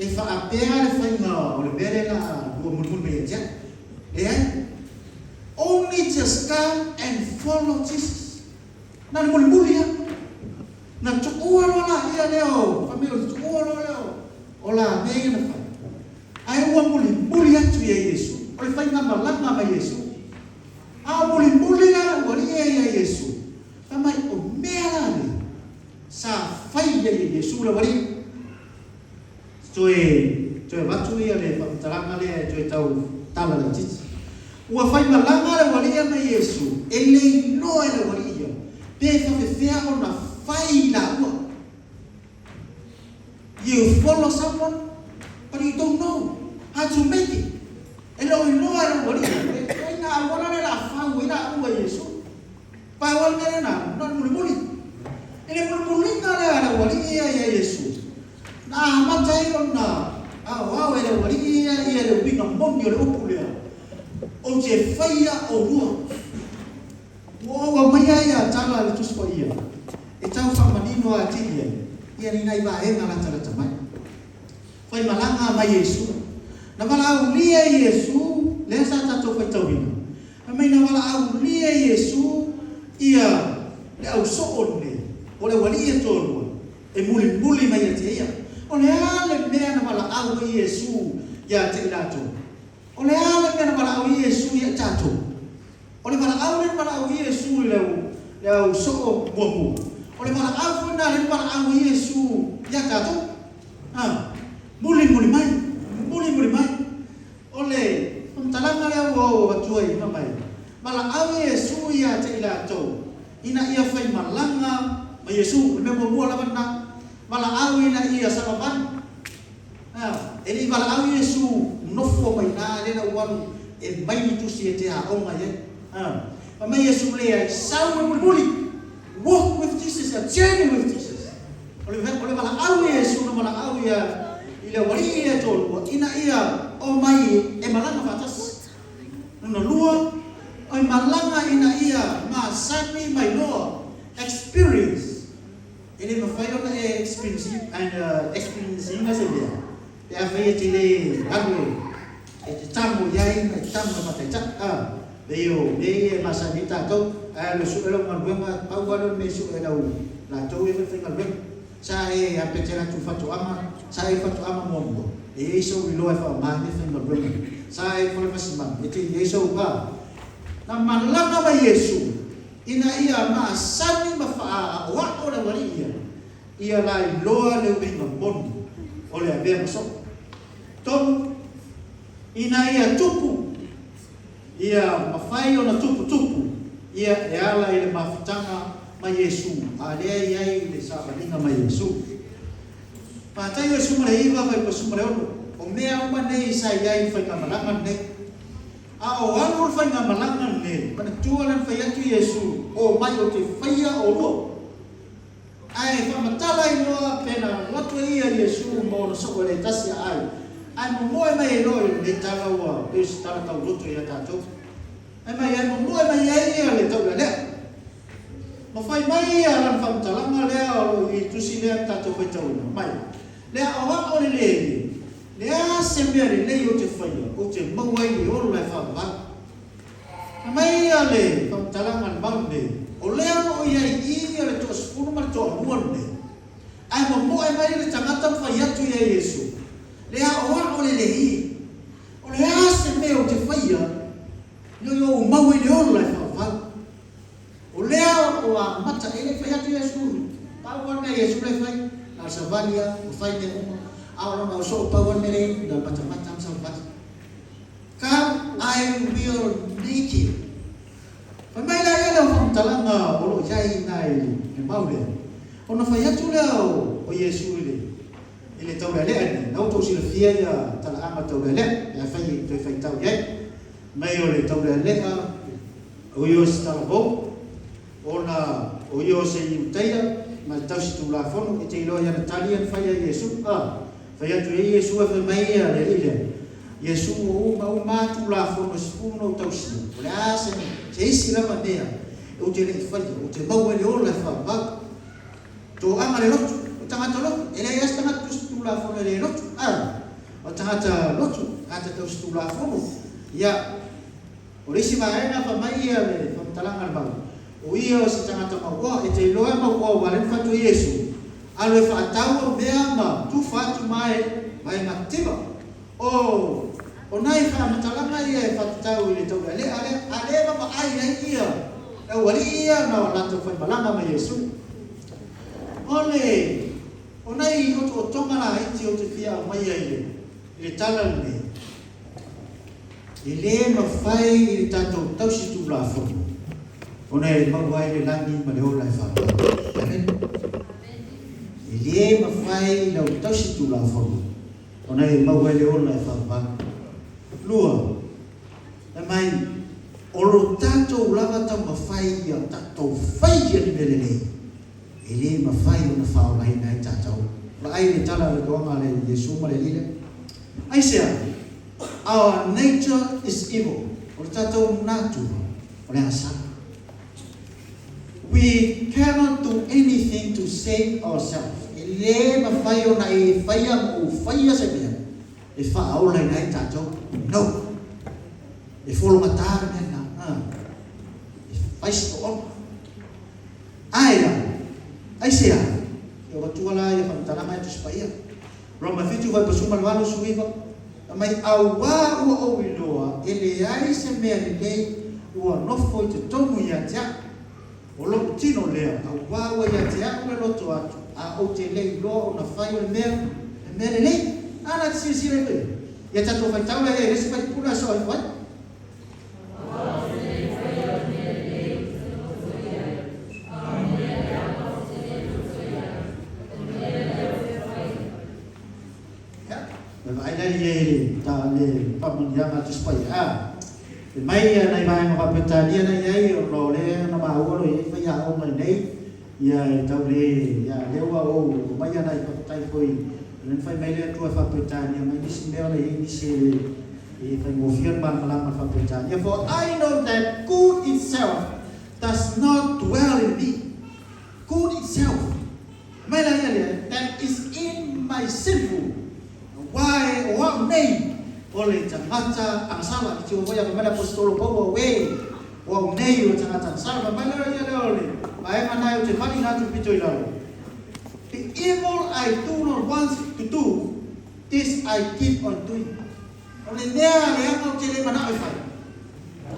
E faapea le faiga o le mea lea la lua mulimuli mai ia te au. Leai. Only just come and follow Jesus. Na le mulimuli lava. Na tuua loa laia lea o, fai mai o le tuua loa lea o la mea ia na fai. Ae ua mulimuli atu ia Iesu. O le faigamalaga ma Iesu. A o mulimuli la le aualii ia ia Iesu, fai mai o mea la nei sa fai ai e Iesu le aualii. Toe toe avatu ia le faamatalaga lea e toe tau tala laitiiti. Ua faimalaga le aualii ma Iesu, e le iloa e le aualii ia pe faapefea ona fai laua. You follow someone but you don't know how to make it. E le o iloa e le aualii ia, e ituaiga auala lea o le a fau ai laua i Iesu. Pau lava le mea lea na alu, na o le mulimuli. I le mulimuliga lea a le aualii ia ia Iesu, na amata ai ona aoao e le aualii ia ia le uiga moni o le upu lea, Ou te faia oulua. Ua ou aumaia ia tala a le Tusi Paia e tau faamanino atili ai ia ni nai vaega latalata mai. Faimalaga mai Iesu. Na valaaulia Iesu, lea sa tatou faitauina, fai mai na valaaulia Iesu ia le au soo lenei, o le aualii e toalua, e mulimuli mai ia te ia. O le a le mea na valaau ai Iesu ia te i latou? O le a le mea na valaau ai Iesu ia i tatou? O le valaau lea na valaau ai Iesu i le au soo muamua, o le valaau foi lena lea na valaau ai Iesu ia tatou. A, mulimuli mai, mulimuli mai. O le faamatalaga lea ua ou avatua i mai, valaau Iesu ia te i latou, ina ia faimalaga ma Iesu. O le mea muamua lava lena, valaau ina ia savavali. A, e le i valaau Iesu nofo mai ina lea na ou alu e mai ni tusi e te aoga i ai. A, fai mai Iesu leai, sau e mulimuli. Walk with Jesus, a journey with Jesus. O le, o le valaau ia Iesu na valaau ia i le aualii ia e toalua, ina ia omai e malaga faatasi. Lona lua, o e malaga ina ia masani mai loa, experience. E le mafai ona e experience and experience ina se mea pe afai e te le alu e te tago i ai ma e tago e faataitai. A, pei o mea ia e masani ai tatou, ae alu e sue lau galuega, pau lava lea o le mea e sue e lau latou ia e faifaigaluega. Sa e apete atu i faatoaga, sa e i faatoaga muamua, e i ai sou iloa e faaaoga ai meafaigaluega nei. Sa e i fale fasimanu, e te i ai sou, a. Na malaga mai Iesu Ina ia masani ma faaaoao le aualii ia, ia lailoa le uiga moni o le avea ma soo. Tonu, ina ia tupu, ia mafai ona tuputupu ia e ala i le mafutaga ma Iesu, a lea e i ai le savaliga ma Iesu. Mataio 19, 86, O mea uma nei sa i ai i le faigamalaga lenei. A o alu le faigamalaga lenei, manatua lea na fai atu Iesu, Omai ou te faia oulua. Ae faamatala ai loa pe na alu atu ai ia Iesu ma ona soo e le tasi a ai, ae momoe mai ai loa i lenei tala ua pei o se tala tauloto ia tatou. Ae mai ae momoe mai ai ia le taulealea. Ma fai mai ia lana faamatalaga lea o lo o i tusi lea na tatou faitauina, mai, Le aoao lelei, Le a se mea lelei ou te faia, ou te maua ai le ola e faavavau? Fai mai ia le faamatalaga a le mau nei, O lea o lo o i ai i i le toasefulu ma le toalua lenei. Ae momoe mai le tagata ma fai atu ia Iesu, Le aoao lelei e. O le a se mea ou te faia, ina ia ou maua ai le ola e faavavau? O lea o amata, e le i fai atu Iesu, pau lava le mea a Iesu la e fai, na o le savali lava, ua fai mea uma, a o lona ausoo pau lava le mea lea e i ai, na o le matamata ma savali. Come, I will make it. Fai mai la ia lea o faamatalaga o lo o i ai i ina i le mau lea, ona fai atu lea o Iesu i le i le taulealea lenei, na ua outou silafia ia talaaga o le taulealea, pe afai e toe faitau i ai. Mai o le taulealea o ia o se talavou, ona o ia o se Iutaia ma le tausi tulafono, e te iloa i ana tali ia na fai ai Iesu. A, fai atu i ai Iesu e fai mai ia le alii lea, Iesu ua uma uma a tulafono e sefulu na ou tausia, o le a se, se isi lava mea ou te le i faia, ou te maua ai le ola e faavavau. Toaga le loto, o tagata loto, e leai lava se tagata Tulafono e le lotu, a o tagata lotu, tagata tausi Tulafono. Ia, o le isi vaega fai mai ia le faamatalaga a le mau, o ia o se tagata mauoa, e te iloa e mauoa aua o lea na fai atu e Iesu, alu e faatau au mea ma tufa atu ma e ma e matitiva. O o nai faamatalaga ia e faatatau i le taulealea lea, a lea e vavaai ai ia le aualii ia na o latou faimalaga ma Iesu. O le o nai otootoga laiti ou te fia aumaia i le i le tala lenei, e le mafai i le tatou tausi Tulafono ona e maua ai le lagi ma le ola e faavavau. Amene. E le mafai i lau tausi Tulafono ona e maua ai le ola e faavavau. Lua, fai mai, o lo tatou lava taumafai ia tatou faia ni mea lelei, e le mafai ona faaolaina ai tatou. Vaai le tala a le toaga a le Iesu ma le alii lea. Aisea? Our nature is evil. O le tatou natura, o le agasala. We cannot do anything to save ourselves. E le mafai ona e faia ma ou faia se mea e faaolaina ai tatou. No. E fologata le mea lena. E fai si oona. Ae a? Aisea? E ou atua la ia faamatalaga ia Tusi Paia. Roma 7 fuaiupasuma le 89, fai mai, Auā ua ou iloa e leai se mea lelei ua nofo i totonu ia te a'u, o lo'u tino lea, auā ua ia te a'u le loto atu, a ou te le iloa ona fai o le mea, le mea lelei. A na te silasila ifo i ai, ia tatou faitau la i ai i le isi faipule aso ifo ai. Ia, e vaai la i ai le ta le faamanuiaga a Tusi Paia, a. E mai ia nai vaega faa-Peretania na i ai, ona o lea na maua o lo o i ai faiaoga i inei, ia e tau le, ia lea ua ou aumaia nai faafetai foi, o lea na fai mai le Atua e faa-Peretania mai nisi mea ona e i ai nisi e le e faigofie ona malamalama i le faa-Peretania. For I know that good itself does not dwell in me. Good itself. Mai la ia lea, that is in my sinful, aua e o au nei o le tagata agasala. I tio foi a fai mai le Aposetolo Paulo, auē, o au nei o le tagata agasala. Fai mai lea ia lea o le vaega na e ou te faliga atu le pito i lalo. The evil I do not want to do, this I keep on doing. O le mea leaga ou te le manao e fai,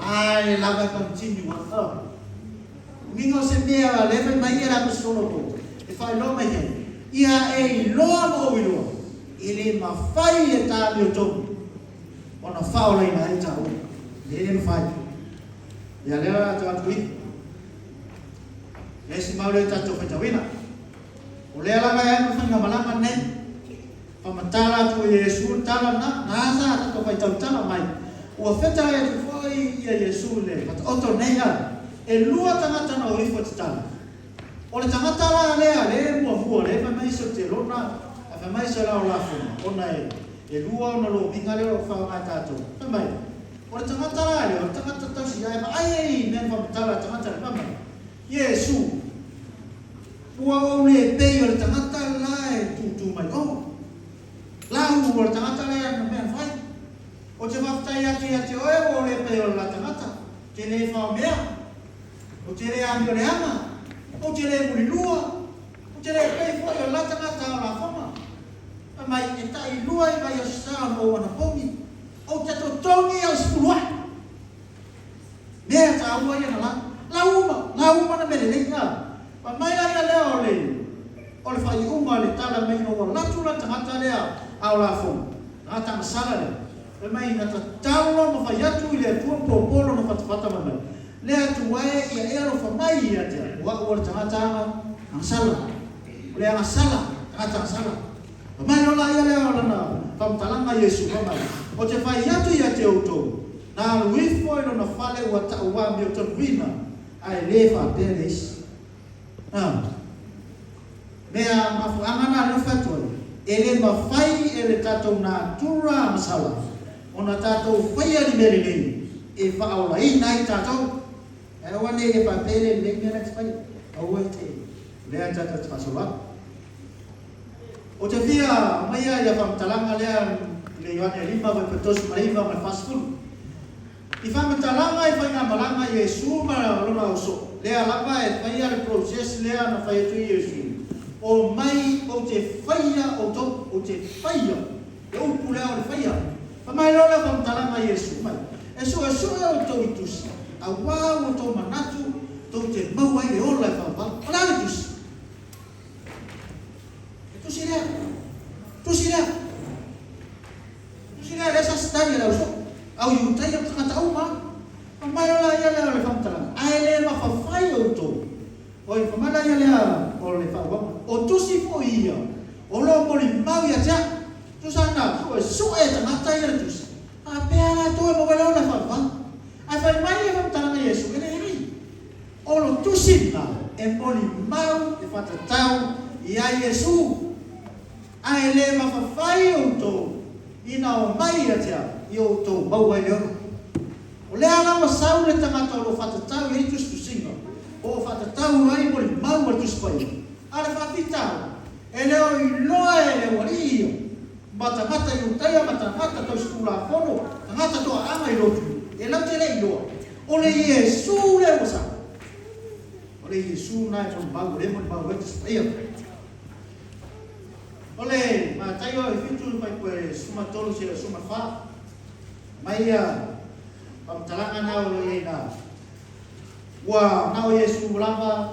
ae lava e continue a. Uiga o se mea lea fai mai ia le Aposetolo Paulo e faailoa mai ai, ia e iloa ma ou iloa, e le mafai e ta amiotonu ona faaolaina ai taua. E le mafai. Ia lea la tau atu i. Le isi mau lea tatou faitauina. O lea lava e alu le faigamalaga lenei. Faamatala atu e Iesu le tala lena, na asa a tatou faitautala mai, ua fetalai atu foi ia Iesu i le Fataoto nei a elua tagata na o ifo i te tala. O le tagata la lea le muamua lea fai mai se o te lona a fai mai se la o lafoga ona e elua ona lomiga lea o lo o faaaoga e tatou. Fai mai, o le tagata la lea o le tagata tausi ae vaai ai i mea na faamatala e le tagata lea, fai mai, Iesu, Ua ou le pei o le tagata la e tūtū mai o. Lau o le tagata lea na mea na fai. Ou te faafetai atu ia te oe ua ou le pei o le la tagata. Ou te le faomea. Ou te le amioleaga. Ou te le mulilua. Ou te le pei foi o le la tagata o lafoga. Fai mai, e tailua i vaiaso sa ona ou anapogi. Ou te totogi au sefulu ae. Mea taua ia na lau. Lau uma, lau uma na mea lelei a. Fai mai la ia lea o le o le faaiuga o le tala mai ina ua latu la le tagata lea a o lafoga, tagata agasala lea. Fai mai na tatalo ma fai atu i le Atua ma popo lona fatafata fai mai, Le Atua e, ia e alofa mai ia te au, o a'u o le tagata aga agasala. O le agasala, tagata agasala. Fai mai loa la ia lea o lana faamatalaga Iesu, fai mai, Ou te fai atu ia te outou, na alu ifo i lona fale ua ta'u amiotonuina, ae le faapea le isi. A mea mafuaaga na lea fai atu ai, e le mafai e le tatou natura agasala ona tatou faia ni mea lelei e faaolaina ai tatou. Ae aua ne i e faapea e le lelei mea la e te faia. Aua e te, o lea tatou te faasolo atu. Ou te fia aumaia ia faamatalaga lea i le Ioane 5 fuaiupu 39 ma le 40. I faamatalaga i faigamalaga a Iesu ma lona ausoo, lea lava e faia le process lea na fai atu ai Iesu, Omai ou te faia outou, ou te faia, le upu lea o le faia. Fai mai loa lea o faamatalaga a Iesu mai, E suesue outou i tusi, auā ua outou manatu tou te maua ai le ola e faavavau. O le a le tusi? Le tusi lea, tusi lea, tusi lea lea sa study e le ausoo, au Iutaia ma tagata uma lava. Fai mai loa laia lea o le faamatalaga, ae le mafafai outou. Oi, fai mai laia lea o le faaauauga, o tusi foi ia o lo o molimau ia te au. Tusa na suesue e tagata ia le tusi, faapea latou e maua ai le ola e faavavau. Ae fai mai le faamatalaga a Iesu, e leai. O lo tusi lena e molimau e faatatau ia Iesu, ae le mafafai outou ina omai ia te au i outou maua ai le ola. O lea la ua sau le tagata o lo o faatatau i ai tusitusiga, po o faatatau ai molimau a le Tusi Paia, a o le faafitauli, e le o iloa e le aualii ia, ma tagata Iutaia ma tagata tausitulafono, tagata toaaga i lotu, e latou te le iloa, o le Iesu lea ua sau. O le Iesu lena e molimau, o lea e molimau ai Tusi Paia. O le Mataio e 7 fuaiupu 13 seia 14, mai ia faamatalaga na o lo o i ai ina. Ua na o Iesu lava,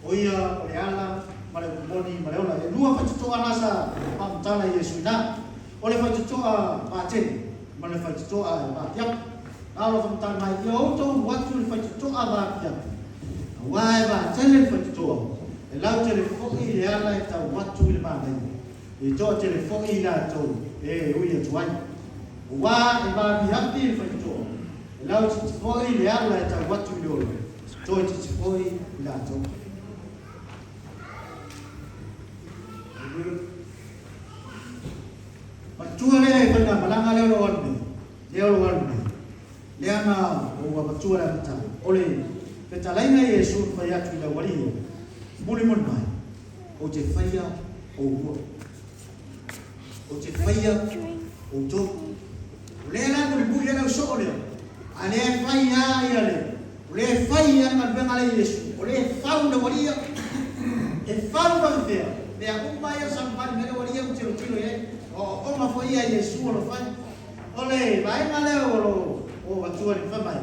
o ia o le ala ma le upu moni ma le ola. E lua faitotoa na sa faamatala e Iesu ina, o le faitotoa vatele ma le faitotoa e vaapiapi. Na o lo faamatala mai, Ia outou ulu atu i le faitotoa vaapiapi, aua e vatele le faitotoa, e lautele foi le ala e tau atu i le manaia, e toatele foi i latou e ui atu ai. Aua e vaapiapi le faitotoa, E lautiti foi le ala e tau atu i le ola, toetiti foi i latou. Matua lea e faigamalaga lea o lo o alu nei, lea o lo o alu nei, lea na ou avatua le amataga, o le fetalaiga a Iesu na fai atu i le aualii ia, mulimuli mai, ou te faia oulua. Ou te faia outou. O lea la e mulimuli ai lau soo lea, a lea e fai lava ia le, o lea e fai lava le galuega lea i Iesu, o lea e fau le aualii ia, e fau faapefea, mea uma ia saumali mai le aualii ia ma tilotilo i ai, o aoaoga foi ia a Iesu o lo o fai. O le vaega lea o lo o avatua i le fai mai,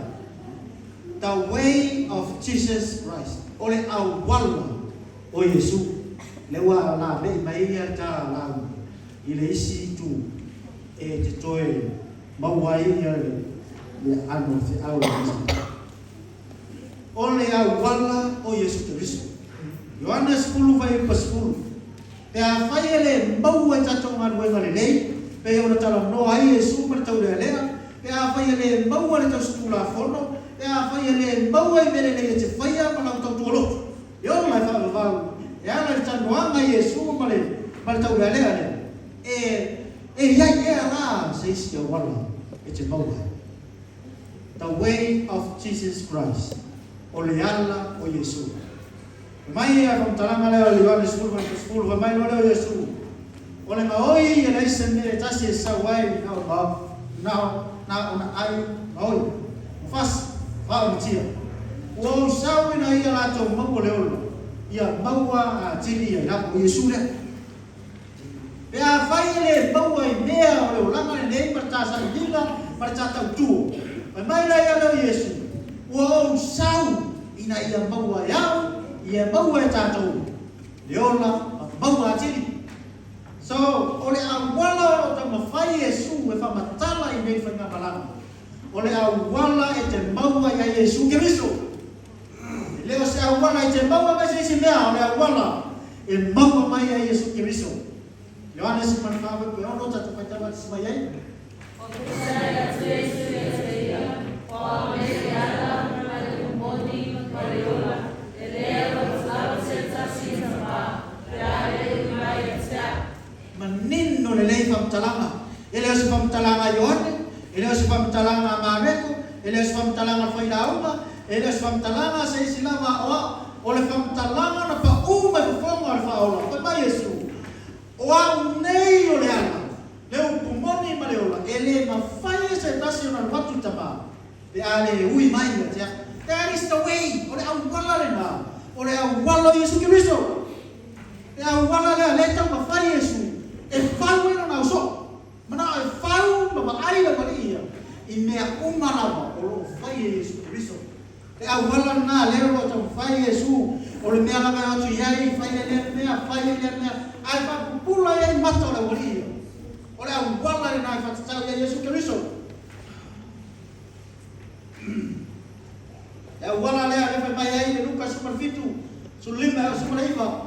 The way of Jesus Christ, o le auala o Iesu, lea ua lavei mai ai ia ta lauga i le isi itu e te toe maua ai ia le aano o feau a Iesu. O le auala o Iesu Keriso. Ioane 10 fuaiupu 10, Pe afai e le maua i tatou galuega lelei, pei ona talanoa ai Iesu ma le taulealea, pe afai e le maua le tausitulafono, pe afai e le maua i mea lelei e te faia ma lau tautua lotu, E ola e faavavau e ala i le talanoaga a Iesu ma le ma le taulealea lea, e e i ai ea la se isi auala e te maua ai? The way of Jesus Christ, o le ala o Iesu. Fai mai ia faamatalaga lea o Ioane 10:10, fai mai loa lea o Iesu, O le gaoi e leai se mea e tasi e sau ai na o na o na ona ai gaoi, ma fasi, faaomatia. Ua ou sau ina ia latou maua le ola, ia maua atili ai lava. O Iesu lea. Pe afai e le maua i mea o le olaga lenei ma le ta sailiga ma le ta tautua, fai mai la ia lea o Iesu, Ua ou sau ina ia maua e au, ia maua e tatou le ola ma maua atili. So, o le auala o lo o taumafai Iesu e faamatala i nei faigamalaga, o le auala e te maua ia Iesu Keriso. E le o se auala e te maua mai se isi mea, o le auala e maua mai ia Iesu Keriso. Ioane 14:6, tatou faitau atu mai ai. O fesai atu Iesu ia te ia, O au nei le ala, ma le momoni, ma le ola, e le alo atu lava se tasi i Tamā, pe a le ui mai ia te au. Manino lelei faamatalaga. E le o se faamatalaga a Ioane, e le o se faamatalaga a Mareko, e le o se faamatalaga a le failauga, e le o se faamatalaga a se isi lava aoao, o le faamatalaga na paʻu mai fofoga o le Faaola. Fai mai Iesu. O au nei o le ala, le upu moni ma le ola, e le mafai e se tasi ona alu atu i Tamā, pe a le ui mai ia te au. That is the way, o le auala lena, o le auala o Iesu Keriso. Le auala lea lea e taumafai Iesu e fau ai lona ausoo. Manao e fau ma vaai le aualii ia i mea uma lava o lo o fai e Iesu Keriso. Le auala lena lea o lo o taumafai Iesu, o le mea lava e o atu i ai, fai ai lea mea, fai ai lea mea, ae faapupula ai ai mata o le aualii ia. O le auala lena e faatatau i ai Iesu Keriso. Le auala lea lea fai mai ai le Luka 17, 15 e oo 19,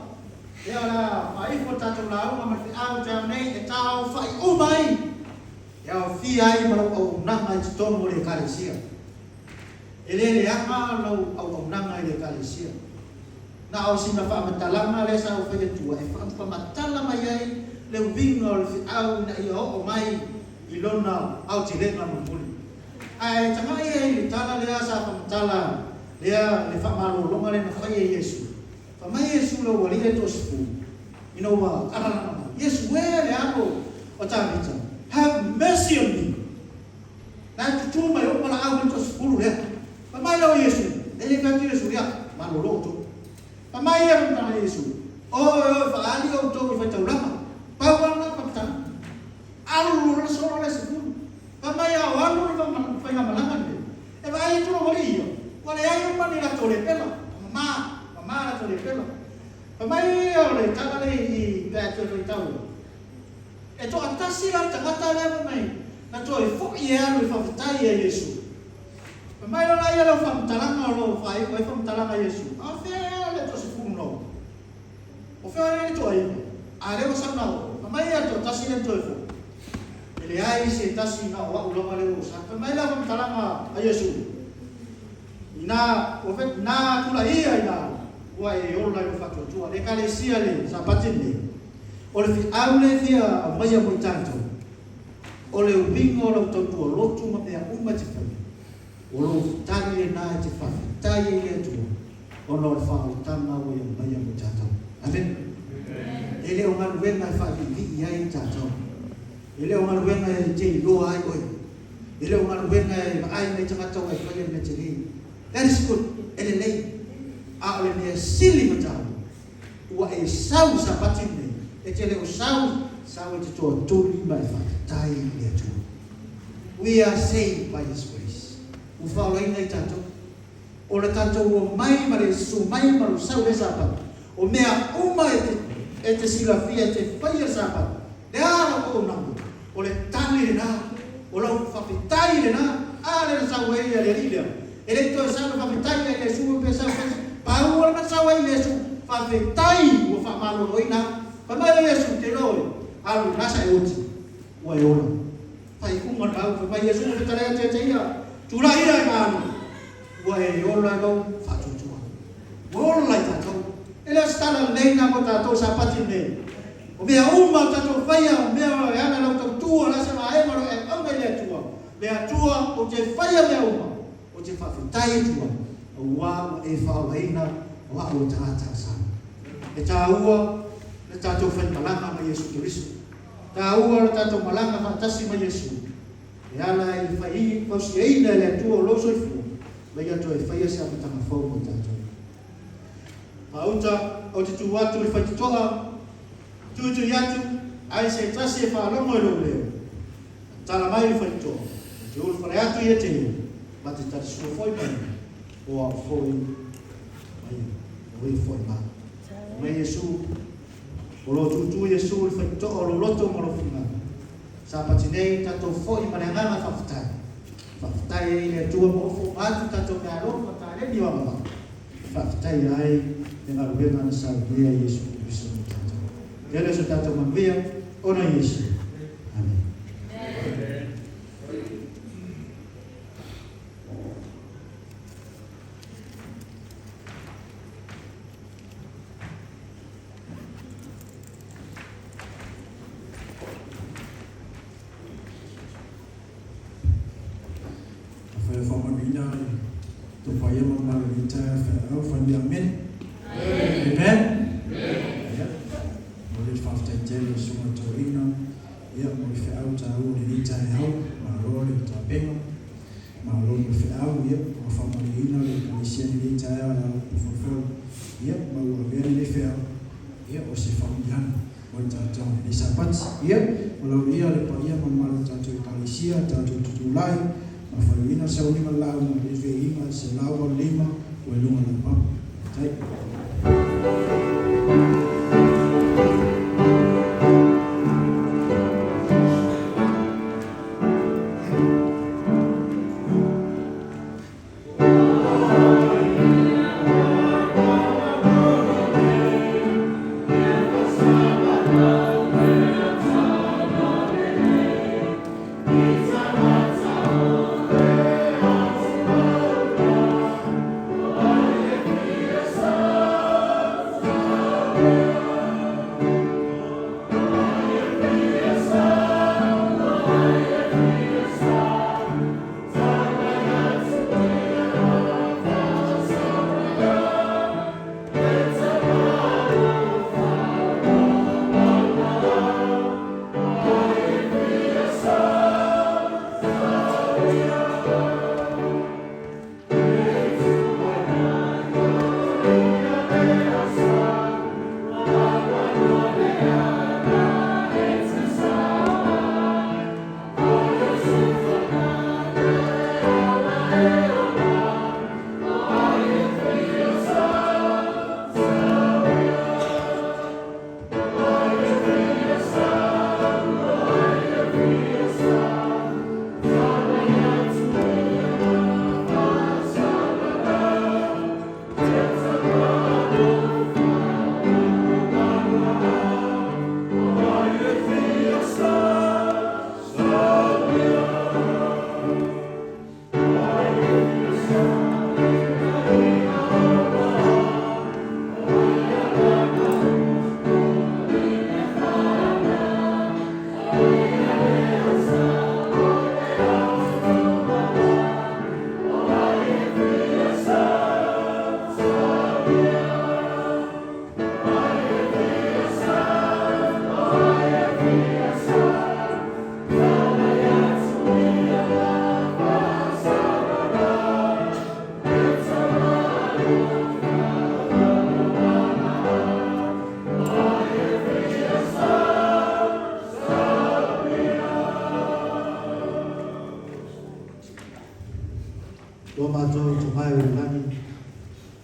lea o le a faaifo le tatou lauga ma le feau i taeao nei e taaofai uma ai, e aofia ai ma lau auaunaga i totonu o le Ekalesia. E le leaga lau auaunaga i le Ekalesia. Na o sina faamatalaga lea sa ou fai atua e faamatala mai ai le uiga o le feau ina ia oo mai i lona aotelega mulimuli. Ae tagai ai i le tala lea sa faamatala lea le faamalologa lea na fai e Iesu. Fai mai Iesu i lou alii e toasefulu, ina ua alalala mai, Iesu e, le alo o Tavita, have mercy on me! Na e tutū mai ou valaau ai le toasefulu lea. Fai mai lea o Iesu, e le fai atu Iesu, ia, malolo outou. Fai mai ia faamatalaga a Iesu, Oe, oe, faaali outou i faitaulaga. Pau lava lena faamatalaga. Alu loa le solo le sefulu. Fai mai a o alu le faigamalaga lenei, e vaai atu lou alii ia, ua leai uma ni latou lepela, mama, mama latou lepela. Fai mai ia o le tala lea i pe a toe faitau ai, e toatasi la le tagata lea fai mai na toe foi e alu e faafetai ia Iesu. Fai mai loa la ia lau faamatalaga o lo o faaiu ai faamatalaga a Iesu, a o fea le toasefulu na o? O fea ai le toaiva? A lea ua sau na oo. Fai mai ia toatasi lea na toe foi. E leai se tasi na o a'u lava lea ua ou sa. Fai mai la faamatalaga a Iesu, Ina ua fai, na tulai ia ina ua e ola i lou faatuatua. Le Ekalesia le Sapati lenei, o le feau lea e fia aumaia mo i tatou, o le uiga o lau tautua lotu ma mea uma e te faia, o lou tali lena e te faafetai ai i le Atua ona o le faaolataga ua ia aumaia mo i tatou. Amene. E le o galuega e faaviivii ai i tatou. E le o galuega e te iloa ai oe. E le o galuega e vaai mai tagata ua e faia le mea tele. That is good. E lelei. A o le mea sili ma taua, ua e sau i Sapati lenei, e te le o sau, sau e te toatuli ma e faafetai i le Atua. We are saved by His grace. Ua faaolaina i tatou. O le tatou omai ma le susu mai ma lou sau i lea Sapati, o mea uma e te, e te silafia e te faia le Sapati, le a lau auaunaga? O le tali lena, o lau faafetai lena, a lea na sau ai le Alii lea, e le i toe sau e faafetai ia Iesu pe sau fai, pau lava na sau ai Iesu, faafetai ua faamaloloina au. Fai mai o Iesu, te iloa oe, alu i gasa e oti, ua e ola. Faaiuga le mau, fai mai Iesu ua fetalai atu ia te ia, tulai ia e malu, ua e ola i lou faatuatua. Ua ola i tatou. E le o se tala lelei lena mo tatou Sapati lenei. O mea uma o tatou faia, o mea e ala i lau tautua, o le a se vaega o lo o e auauna i le Atua, le Atua ou te faia mea uma, ou te faafetai atu ai, aua ua e faaolaina o a'u o tagata a Samoa. E taua le tatou faimalaga ma Iesu Keriso. Taua le tatou malaga faatasi ma Iesu, e ala i le fai fausiaina e le Atua o lou soifua, ma Ia toe faia se amataga fou mo tatou. Faauta, ou te tu atu i le faitotoa, tuitui atu, ai se tasi e faalogo i lou leo, tala mai i le faitotoa, ou te ulufale atu ia te ia, ma te talisua foi ma ia, o au foi ma ia, o ia foi ma au. Mai Iesu, o lo o tutu Iesu i le faitotoa o lou loto ma lou finagalo. Sapati nei, tatou foi ma le agaga faafetai. Faafetai ai i le Atua ma ofo uma atu tatou meaalofa ma taleni o agavaa e faafetaia ai le galuega na saunia e Iesu Keriso mo tatou. Tele so tatou manuia ona Iesu. Amene. Afai o faamanuina i tou paia ma mamalu i lenei taeao e feaau, fai mai amene. Amen. Ia, momoli le faafetai tele i taua o lenei taeao, malo le tapena, malo mo le feau, ia, ua faamalieina le Ekalesia i lenei taeao e ala i upu folafolafola, ia, ma ua avea lenei feau, ia, o se faamanuiaga mo i tatou i lenei Sapati. Ia, valaaulia le paia ma le mamalu o le tatou Ekalesia, tatou tutulai, ma faaiuina le sauniga o le lauga i le Viiga 185 ua i luga o le laupapa. Faafetai. Lo matou Tama e o i le lagi,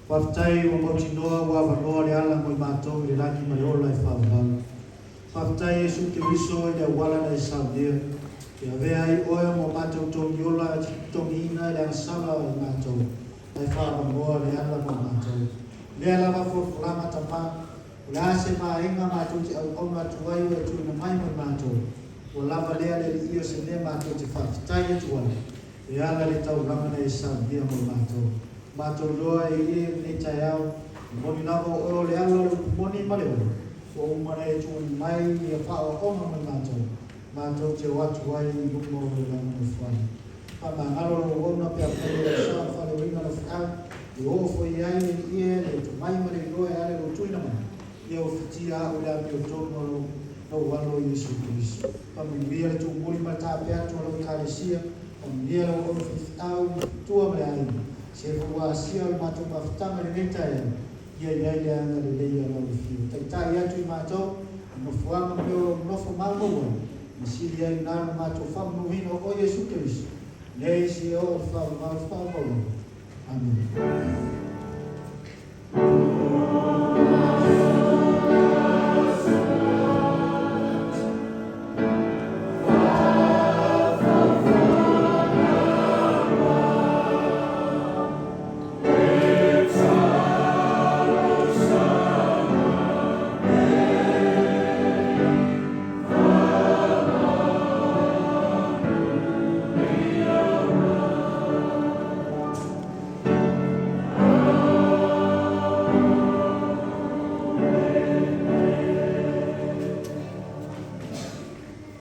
faafetai ua mautinoa ua avanoa le ala mo i matou i le lagi ma le ola e faavavau. Faafetai Iesu Keriso i le auala na e saunia, e avea ai oe ma o matou togiola e te totogiina i le agasala i matou, ae faaavanoa le ala mo i matou. Lea lava folafolaga Tama, o le a se vaega matou te auauna atu ai o e tuuina mai mo i matou, ua lava lea le Alii o se mea matou te faafetai atu ai, e ala i le taulaga na e saunia mo i matou. Matou iloa e ie i lenei taeao, e moni lava o oe o le ala o le upu moni ma le ola, ua uma ona e tuuina mai ia faaoaoga mo i matou, matou te o atu ai i luma o lou lagi nofoali. Faamagalo lau auauna pe afai o lau sao i faaleoina lau feau, e oo foi i ai le ie le tomai ma le iloa e ala i lou tuuina mai, ia ofitia au i le amiotonu a lou lou Alo Iesu Keriso. Faamanuia le tuumuli ma le taape atu a lau Ekalesia, faamanuia lau auauna faifeau, tua ma le aiga, se foi ua asia o le matou mafutaga i lenei taeao, ia i ai le agalelei a lau Afio. Taitai atu i matou i nofoaga ma mea o lo o nonofo maumau ai, ma sili ai i ina lo matou faamanuina o oe Iesu Keriso, nei seia oo i le faavavau faavavau. Amene.